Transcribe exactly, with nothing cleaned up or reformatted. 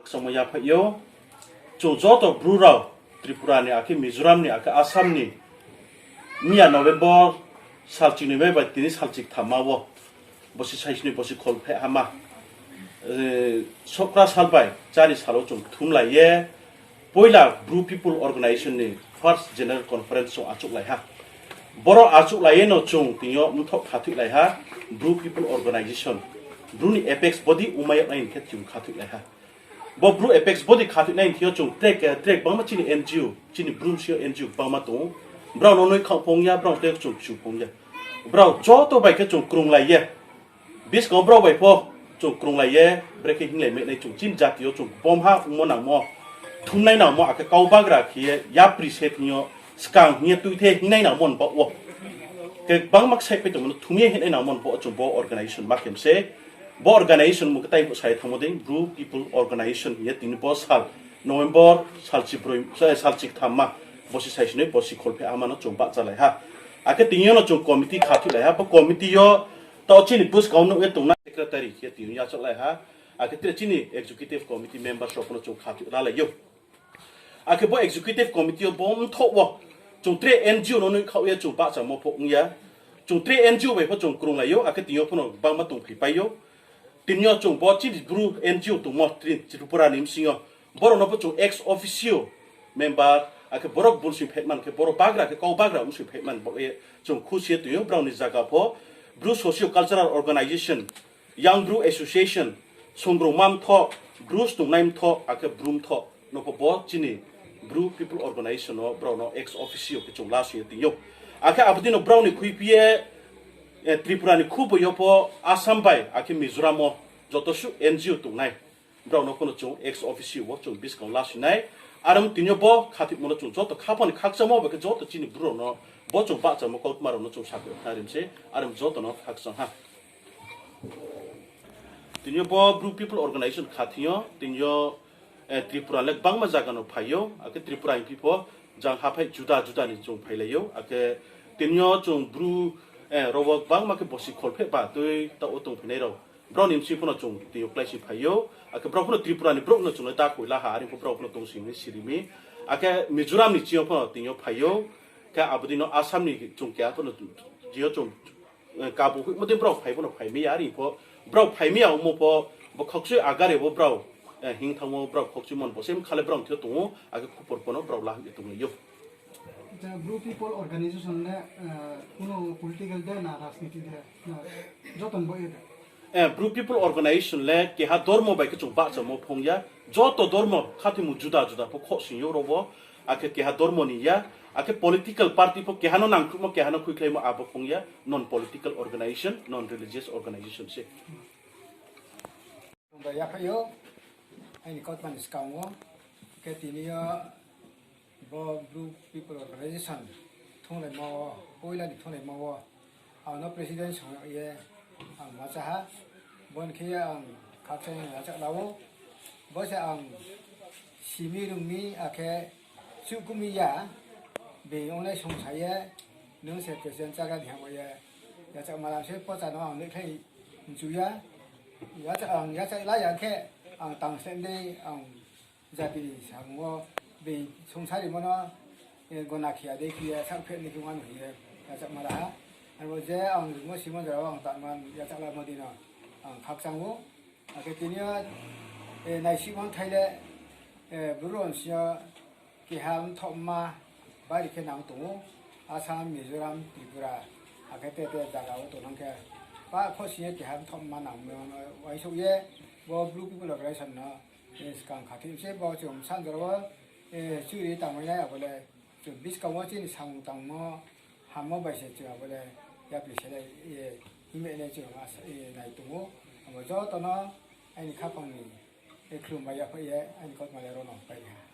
Khakchangmo yaphaih ou. Chung joto Bru rao, Tripura ni, akhe Mizoram ni, akhe Assam ni, miya November salching noi bai tini salching thamma wo, bosi saisnoi bosi kholpheh hama, eh, sokra sal bai chari sal wo chung kthumlai ye, poila Bru People Organization ni first general conference chung achouhlai ha. Boro achouhlai ye no chung tini yo mthoh khathoihlai ha, Bru People Organization, Bru ni apex body ongmai yag nai hing khe chung khathoihlai ha. Bo Bru apex body khathoinai thing yo chung tre, tre gbangma chini N G O, chini Bru bsing yo N G O gbangma tong ou. Brao no noikhaoh pho ong ya, brao no tei chung kchu pho ong ya. Brao joto bai khe chung krunglai ye, buskang wo brao bai pho chung krunglai ye, brekhe hinglai mai nai chung chini jati yo chung bomha ongmo nangmo, thumnai nangmo, akhe kau bagra khe ye yapri se thing yo, skang hing ye tuithe hingnai nangmo ni baoh wo. Khe gbangma ksaihpai tongmo no thum ye hingnai nangmo ni baoh wo chung bo organization ma khe mse. Bo organization mung khe tai bo sai thanngmo dei, Bru People Organization hing ye tini bo sal November salchi broi, eh, salchi ktham ma, bosi saisnoi bosi kholpheh hama no chung bahchalai ha. Akhe tini yo no chung committee khathoihlai ha, bo committee yo taoh chini buskang wo nuh ye tongnai secretary khe tini yo yachouhlai ha. Akhe tre chini executive committee members rao pho no chung khathoih ralai ou. Akhe bo executive committee yo bo mthoh wo chung tre N G O no noikhaoh ye chung bahchamo pho ong ya. Chung tre N G O bai pho chung krunglai ou, akhe tini yo pho no gbangma tongphaipai ou. Tini yo chung bo chini Bru N G O tongmo, Tri-, Tripura ni bsing yo, borao no pho chung ex officio member, akhe borao bung sing phaimani khe, borao bagra khe, kau bagra ong sing phaimani baoh ye chung khusi ye tong ou. Brao ni zaga pho Bru Socio Cultural Organization, Young Bru Association, Songrongma mthoh, Bru Stongnai mthoh, akhe Bru mthoh no pho bo chini Bru People Organization no brao no ex officio khe chung lasing ye tong ou. Akhe abo dei no brao ni khuiphi ye, eh, Tripura ni khubo yo pho Assam bai akhe Mizoram wo joto suh N G O tongnai, brao no pho no chung ex officio wo chung buskang lasing nai. Are ong tini yo bo khathoimo no chung joto khaphang ni khakchangmo bai khe joto chini Bru rao no bo chung bahchamo kautma rao no chung sakhe khnari mse, are ong joto no khakchang ha. Tini yo bo Bru People Organization kha thing yo, tini yo, eh, Tripura le gbangma zaga no phai ou, akhe Tripura hingphi pho jang haphai juda juda ni chung phailai ou, akhe tini yo chung Bru, eh, rao wo gbangma khe bosi kholpheh ba tui taoh wo tongphainai rao, brao ni bsing pho no chung tini yo kláising phai ou, akhe brao pho no Tripura ni brouh no chung le ta koi la ha, are pho brao pho no tongsing ni siri mi, akhe Mizoram ni ching yo pho no tini yo phai ou, khe abo dei no Assam ni chung keha pho no tini yo chung, eh, kabo hoihmo dei brao phai pho no phai mi ya, are pho brao phai mi ya ongmo pho, bo khakchoi agare wo brao, eh, hing thanngmo brao khakchoi mon bo se mkha le brao thing yo tong ou, akhe khupor pho no brao la hoih ye tonglai ou. Bru People Organization le, eh, kuno political de na rajniti de, na joto ni baoh ye de? Eh, Bru People Organization le keha dormo bai khe chung bahchamo pho ong ya. Joto dormo khathoimung juda juda pho khohsing ou rao wo. Akhe keha dormo ni ya. Akhe political party pho keha no nangkhruhmo, keha no khuikhlaimo abo pho ong ya. Non political organization, non religious organization se. Bai yaphai ou, aini kautma ni skang wo, khe tini yo bo Bru People Organization thunglaimo wo, poila ni thunglaimo wo, ang no president song ye ang ma chá ha, bo ni khe ye ang khakchang ye yachak la ou, bo se ang simi rung mi akhe chuhkumi ya, being ongnai songsa ye, nung se president chágra ni hamo ye, yachak ma lam se pocha no ang noikhlai mchu ya, yachak, ang yachak la ya khe, ang tang sleh dei, ang jati ni samung wo, being songsa rimo no, eh, gona khiya dei khiya, sak pheh ni khe wano hing ye, yachak ma la ha. Abo je ang rungmo simo jora wo ang tangma yachak lamo dei no, ang khakchang ou. Akhe tini yo, eh, naisingmo thai le, eh, Bru rao ni sing yo keha mthohma bari khe nang tong ou, Assam, Mizoram, Tripura, akhe te te zaga wo tongnang khe, pa khohsing ye keha mthohma nang mi no uaingsouh ye, bo Bru People Organization no, eh, skang khathoi se bo chung bsa jora wo, eh, churi tangmai nai abo le, chung buskang wo chini samung tangmo, hammo bai se chung abo le, yapri se le, eh, himai le chung asa, eh, nai tong ou, abo joto no, aini khaphang ni, eh, khlum bai yaphai ye, aini kautma le ro no pai ha.